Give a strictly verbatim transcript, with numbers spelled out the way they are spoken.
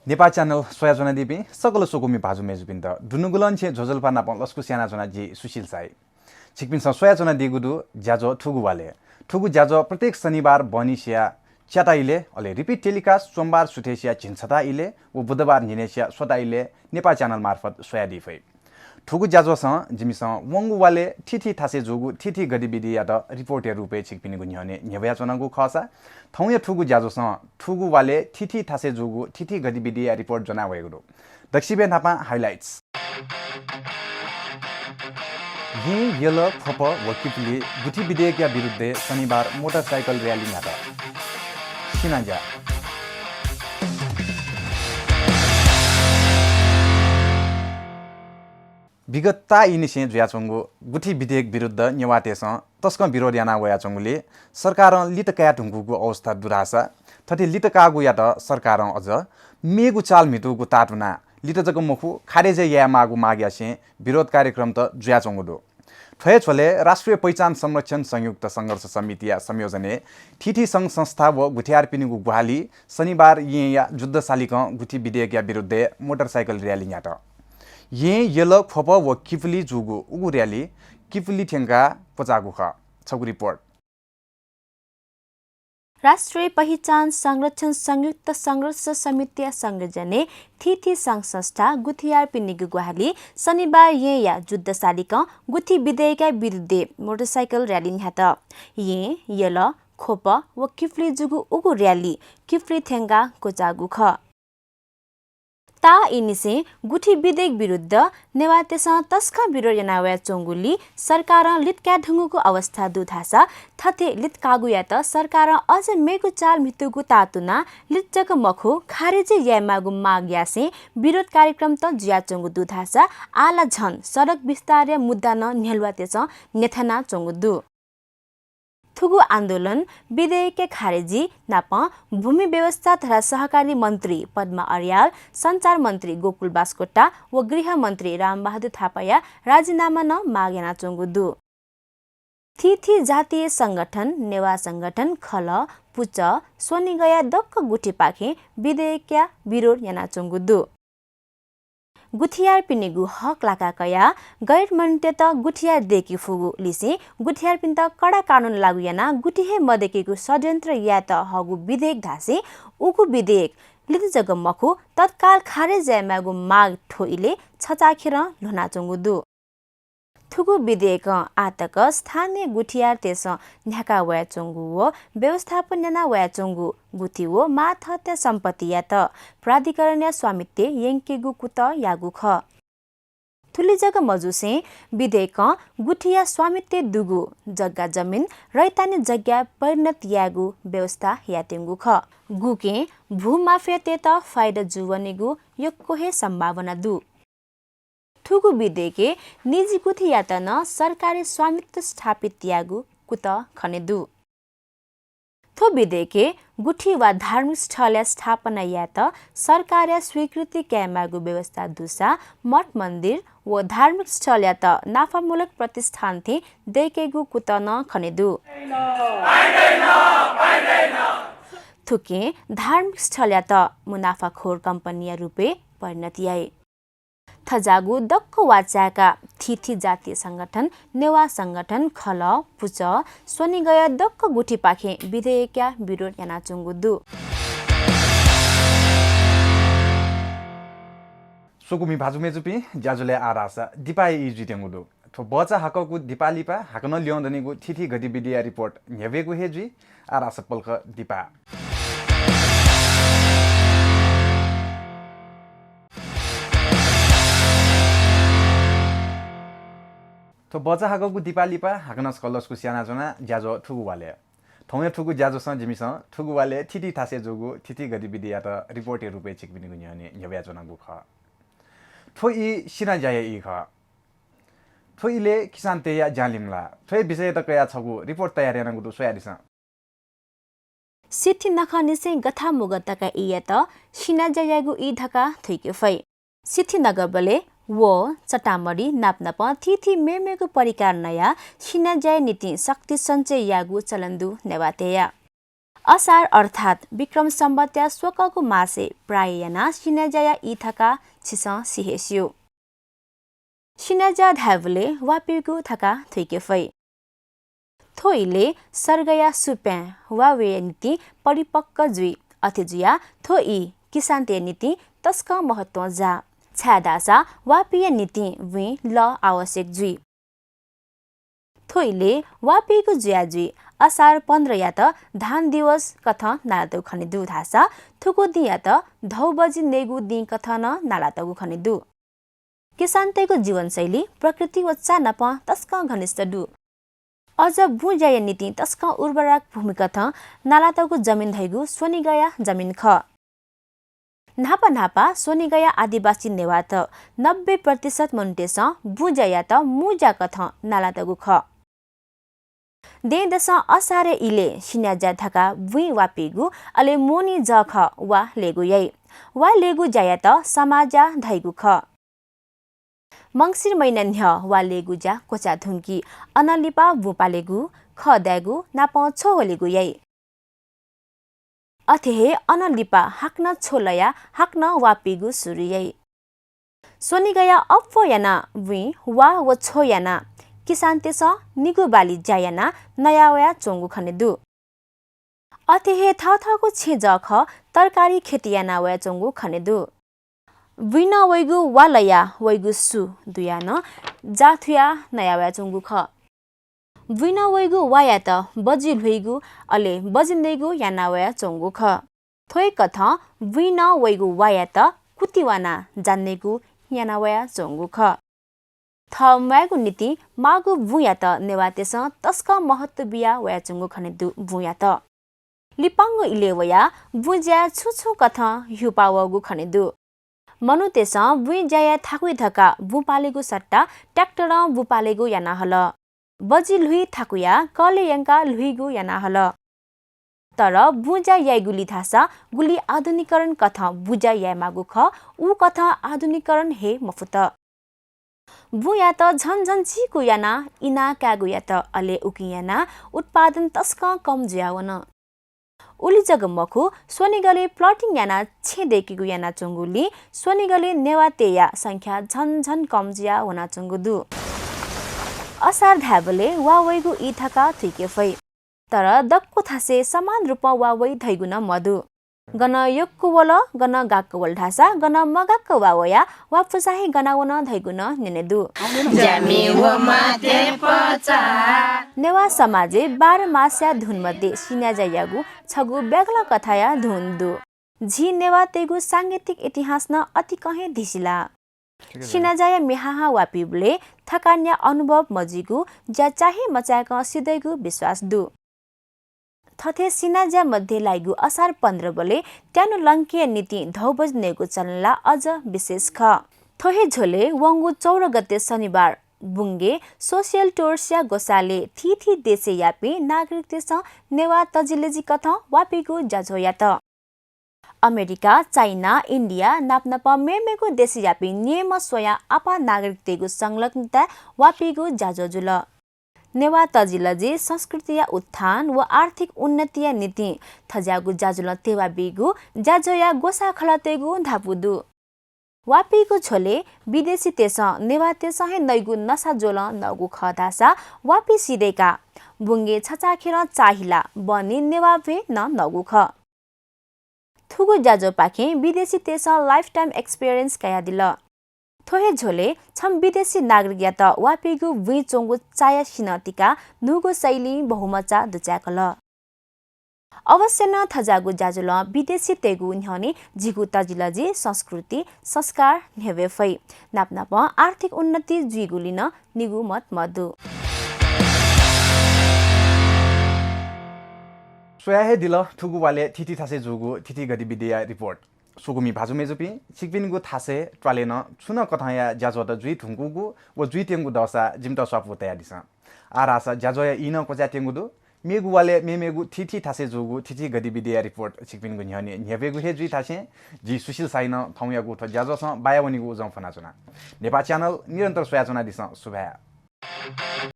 नेपाः च्यानल स्वयाच्वनादीपिं सकल स्वकुमि भाजु मय्जुपिन्त दुनुगलंनिसें ज्वजलपा नाप लसकुस यानाच्वना जि सुशील साई। छिकपिन्सं स्वयाच्वनादीगु दु ज्याझ्वः थुगु वालय्। थुगु ज्याझ्वः प्रत्येक शनिबार बहनिसिया च्याता इलय्, अले repeat telecast सोमबार सुथय्सिया झिंछता इलय् व बुधबार न्हिनय्सिया स्वता इलय् नेपाः च्यानल मार्फत स्वयादी फइ। थुगु ज्याझ्वःसं जिमिसं वंगु वालय् थीथी थासय् जूगु थीथी गतिविधियात रिपोर्टया रूपय् छिकपिनिगु न्ह्यःने न्ह्यब्वयाच्वनागु खःसा, थौंया थुगु ज्याझ्वःसं थुगु वालय् थीथी थासय् जूगु थीथी गतिविधिया रिपोर्ट ज्वना वयेगु दु। दक्वसिबय् न्हापां highlights। येँ, यल, ख्वप व किपुली गुथि विधेयकया विरुद्धय् शनिबार मोटरसाइकल र्‍याली न्ह्यात। सिनाज्या। विगत ताःईनिसें जुयाच्वंगु गुथि विधेयक विरुद्ध नेवाःतय्सं तसकं विरोध याना वयाच्वंगुलिं सरकारं लित काये धुंकूगु अवस्था दु धाःसा, थथे लित काःगुयात सरकारं अझ मेगु चाल म्हितूगु तातुनाः लित जक मखु, खारेज हे यायेमाःगु माग यासें विरोध कार्यक्रम त जुयाच्वंगु दु। थ्व हे झ्वलय् राष्ट्रिय पहिचान संरक्षण संयुक्त संघर्ष समितिया संयोजनय् थीथी संघ संस्था व गुथियारपिनिगु ग्वाहालिं शनिबार येँया जुद्ध सालिकं गुथि विधेयकया विरुद्धय् मोटरसाइकल र्‍याली न्ह्यात। येँ, यल, ख्वप व किपुली जूगु उगु र्‍याली किपुली थ्यंकाः क्वचाःगु खः। छगू रिपोर्ट। राष्ट्रिय पहिचान संरक्षण संयुक्त संघर्ष समितिया संयोजनय् थीथी संघ संस्था गुथियारपिनिगु ग्वाहालिं शनिबार येँया जुद्ध सालिकं गुथि विधेयकया विरुद्धय् मोटरसाइकल र्‍याली न्ह्यात। येँ, यल, ख्वप व किपुली जूगु उगु र्‍याली किपुली थ्यंकाः क्वचाःगु खः। ताःईनिसें गुथि विधेयक विरुद्ध नेवाःतय्सं तसकं विरोध याना वयाच्वंगुलिं सरकारं लित काये धुंकूगु अवस्था दु धाःसा, थथे लित काःगुयात सरकारं अझ मेगु चाल म्हितूगु तातुनाः लित जक मखु, खारेज यायेमाःगु माग यासें विरोध कार्यक्रम त जुयाच्वंगु दु धाःसा, आः ला झन सडक विस्तारया मुद्दा नं न्ह्यलुवातय्सं न्ह्यथनाच्वंगु दु। थुगु आन्दोलन विधेयकया खारेजी नापं भूमि व्यवस्था तथा सहकारी मन्त्री पद्मा अर्याल, सञ्चार मन्त्री गोकुल बास्कोटा व गृह मन्त्री रामबहादुर थापाया राजीनामा नं माग यानाच्वंगु दु। थीथी जातीय संगठन, नेवाः संगठन, खलः, पुचः, स्वनिगःया दक्व गुथिपाखें विधेयकया विरोध यानाच्वंगु दु। गुथियारपिनिगु हक लाका कयाः गैर मनूतय्त गुथियार दय्के फुगु लिसें गुथियारपिन्त कडा कानून लागू यानाः गुथि हे मदय्केगु षड्यन्त्र यायेत हःगु विधेयक धासें उगु विधेयक लित जक मखु, तत्काल खारेज यायेमाःगु माग थ्व इलय् छचाःखेरं ल्ह्वनाच्वंगु दु। थुगु विधेयकं आःतक स्थानीय गुथियारतय्सं न्ह्याका वयाच्वंगु व व्यवस्थापन याना वयाच्वंगु गुथि व माःथःतय् सम्पत्तियात प्राधिकरणया स्वामित्वय् यंकेगु कुतः याःगु खः। थुलि जक मजुसें विधेयकं गुथिया स्वामित्वय् दुगु जग्गा जमिन रैतानि जग्गाय् परिणत यायेगु व्यवस्था यायेत्यंगु खः। गुकिं भूमाफियातय्त फाइदा जूवनेगु यक्व हे सम्भावना दु। थुगु विधेयकय् निजी गुथियात नं सरकारी स्वामित्व स्थापित यायेगु कुतः खने दु। थ्व विधेयकय् गुथि वा धार्मिक स्थलया स्थापना यायेत सरकारया स्वीकृति कायेमाःगु व्यवस्था दुसा मठ मन्दिर व धार्मिक स्थलयात नाफामूलक प्रतिष्ठान थें दय्केगु कुतः नं खने दु। थुकिं धार्मिक स्थलयात मुनाफाखोर कम्पनीया रूपय् परिणत याइ। थज्याःगु दक्व वाःचाय्काः थीथी जातीय संगठन, नेवाः संगठन, खलः, पुचः, स्वनिगःया दक्व गुथिपाखें विधेयकया विरोध यानाच्वंगु दु। स्वकुमि भाजु मय्जुपिं, ज्याझ्वलय् आः धाःसा दिपाया ई जुइत्यंगु दु। थ्व भचा हाकःगु दिपा लिपा हाकनं ल्यं दनिगु थीथी गतिविधिया रिपोर्ट न्ह्यब्वयेगु हे जुइ। आः धाःसा पलख दिपा। थ्व भचा हाकःगु दिपा लिपा हाकनं छकः लसकुस यानाच्वना ज्याझ्वः थुगु वालय्। थौंया थुगु ज्याझ्वःसं जिमिसं थुगु वालय् थीथी थासय् जूगु थीथी गतिविधियात रिपोर्टया रूपय् छिकपिनिगु न्ह्यःने न्ह्यब्वयाच्वनागु खः। थ्व ई सिनाज्याया ई खः। थ्व इलय् किसानतय्या ज्यां लिमलाः। थ्व हे विषययात कयाः छगू रिपोर्ट तयार यानागु दु, स्वयादिसँ। सिथि नखःनिसें गथामुगः तका ईयात सिनाज्या यायेगु ई धकाः थुइके फइ। सिथि नगबलय् व चटामडी नापनापं थीथी मेमेगु परिकार नयाः सिनाज्याया निंतिं शक्ति सञ्चय यायेगु चलन दु नेवाःतय्या। असार अर्थात् विक्रम सम्बतया स्वकःगु मासय् प्रायः यानाः सिनाज्याया ई धकाः छिसं सि हे स्यू। सिनाज्या धायेबलय् वापीगु धकाः थुइके फइ। थ्व इलय् सर्गया सुप्यां वा वया निंतिं परिपक्व जुइ। अथे जुयाः थ्व ई किसानतय् निंतिं तसकं महत्वं जाः, छाय्धाःसा वापीया निंतिं बुँइ लः आवश्यक जुइ। थ्व इलय् वापीगु जुया जुइ। असार पन्ध्रयात धान दिवस कथं नालातःगु खने दु धाःसा थुगु दिंयात धौबजि नयेगु दिं कथं नं नालातःगु खने दु। किसानतय्गु जीवनशैली प्रकृति व चां नाप तसकं घनिष्ठ दु। अझ बुँज्याया निंतिं तसकं उर्वरक भूमि कथं नालातःगु जमिन धइगु स्वनिगःया जमिन खः। न्हापा न्हापा स्वनिगःया आदिवासी नेवाःत नब्बे प्रतिशत मनूतय्सं बुँज्यायात मुँज्या कथं नालातःगु खः। दँय्दसं असारया इलय् सिनाज्या धकाः बुँइ वापीगु, अले मोहनि जःखः वा लयेगु याइ। वा लयेगु ज्यायात समाज्या धइगु खः। मंसिर महिना न्ह्यः वा लयेगु ज्या क्वचाय् धुंकी। अनं लिपा बुँ पालेगु, खः दायेगु नापं छ्व ह्वलेगु याइ। अथे हे अनं लिपा हाकनं छ्व लयाः हाकनं वापीगु सुरु याइ। स्वनिगःया अप्वः यानाः बुँइ वा व छ्व यानाः किसानतय्सं निगू बाली ज्या यानाः नया वयाच्वंगु खने दु। अथे हे थःथःगु छेँ जःखः तरकारी खेती याना वयाच्वंगु खने दु। बुँइ नं वइगु वा लयाः वइगु सु दुयाः नं जाथुयाः नया वयाच्वंगु खः। बुँइ नं वइगु वायात बजि ल्हुइगु, अले बजि नयेगु याना वयाच्वंगु खः। थ्व हे कथं बुँइ नं वइगु वायात कुतिवाना जान्नेगु याना वयाच्वंगु खः। थः म्वायेगु निंतिं माःगु बुँयात नेवाःतय्सं तसकं महत्व बिया वयाच्वंगु खने दु बुँयात। लिपांगु इलय् वयाः बुँज्याय् छुं छुं कथं ह्युपाः वःगु खने दु। मनूतय्सं बुँइ ज्या याये थाकुइ धकाः बुँ पालेगु सट्टा ट्र्याक्टरं बुँ पालेगु याना हल। बजि ल्हुइ थाकुयाः कलय् यंकाः ल्हुइगु याना हल। तर बुँज्या याइगुलि धाःसा गुलि आधुनिकीकरण कथं बुँज्या यायेमाःगु खः, उ कथं आधुनिकीकरण हे मफुत। बुँयात झन झन चीकु यानाः इनाः कायेगु यात, अले उकिं यानाः उत्पादन तसकं कम जुयावन। उलि जक मखु, स्वनिगलय् plotting यानाः छेँ दय्केगु यानाच्वंगुलिं स्वनिगलय् नेवाःतय्या संख्या झन झन कम जुया वनाच्वंगु दु। असार धायेबलय् वा वइगु ई धकाः थुइके फइ। तर दक्व थासय् समान रूपं वा वइ धइगु नं मदु। गन यक्व वल, गन गाक्क वल धाःसा गन मगाक्क वा वयाः वा पुसा हे गना वन धइगु नं न्यने दु। ज्यामि व माते पचा। नेवाः समाजय् बाह्र मासया धुन मध्ये सिनाज्यायागु छगू ब्यागलं कथंया धुन दु। झी नेवाःतय्गु सांगीतिक इतिहास नं अतिकं हे धिसिला। सिनाज्याया म्ये हाहां वापीबलय् थकानया अनुभव मजुइगु, ज्या चाहे मचाय्कं सिधइगु विश्वास दु। थथे सिनाज्या मध्ये लाइगु असार पन्ध्रबलय् त्यानु लंकेया निंतिं धौबजि नयेगु चलन ला अझ विशेष खः। थ्व हे झ्वलय् वंगु चौध गते शनिबार बुंगय् social tours या ग्वसालय् थीथी देशय् याःपिं नागरिकतय्सं नेवाः तजिलजि कथं वापीगु ज्याझ्वः यात। अमेरिका, चाइना, इन्डिया नापनापं मेमेगु देशय् याःपिं नियमं स्वयाः आपाः नागरिकतय्गु संलग्नताय् वापीगु ज्याझ्वः जुल। नेवाः तजिलजि संस्कृतिया उत्थान व आर्थिक उन्नतिया निंतिं थज्याःगु ज्याझ्वलं तेवा बीगु ज्याझ्वःया ग्वसाः खलःतय्गु धापू दु। वापीगु झ्वलय् विदेशीतय्सं नेवाःतय्सं हे नइगु नसा ज्वलं नःगु खः धाःसा वापी सिधय्काः बुंगय् छचाःखेलं चाःहिला बहनी नेवाः भ्वय् नं नःगु खः। थुगु ज्याझ्वःपाखें विदेशीतय्सं lifetime experience कयादिल। थ्व हे झ्वलय् छम्ह विदेशी नागरिकयात वापीगु बुँइ च्वंगु चाया सिन्हः तिकाः न्हूगु शैलीं बहुमचा दुचाय्कल। अवश्य नं थज्याःगु ज्याझ्वलं विदेशीतय्गु न्ह्यःने झीगु तजिलजि, संस्कृति, संस्कार न्ह्यब्वये फइ। नापनापं आर्थिक उन्नति जुइगुलि नं निगू मत मदु। स्वया हे दिल थुगु वालय् थीथी थासय् जूगु थीथी गतिविधिया report। स्वकुमि भाजु मय्जुपिं, छिकपिनिगु थासय् त्वालय् नं छुं नं कथंया ज्याझ्वःत जुइ धुंकूगु व जुइत्यंगु दःसा जिमित स्वापू तयादिसँ। आः धाःसा ज्याझ्वःया ई नं क्वचाय्त्यंगु दु। मेगु वालय् मेमेगु थीथी थासय् जूगु थीथी गतिविधिया report छिकपिनिगु न्ह्यःने न्ह्यब्वयेगु हे जुइ धासें जि सुशील शाहीनं थौंयागु थ्व ज्याझ्वःसं बायावनीगु उजं फ्वनाच्वना। नेपाः channel निरन्तर स्वयाच्वनादिसँ। सुभाय्।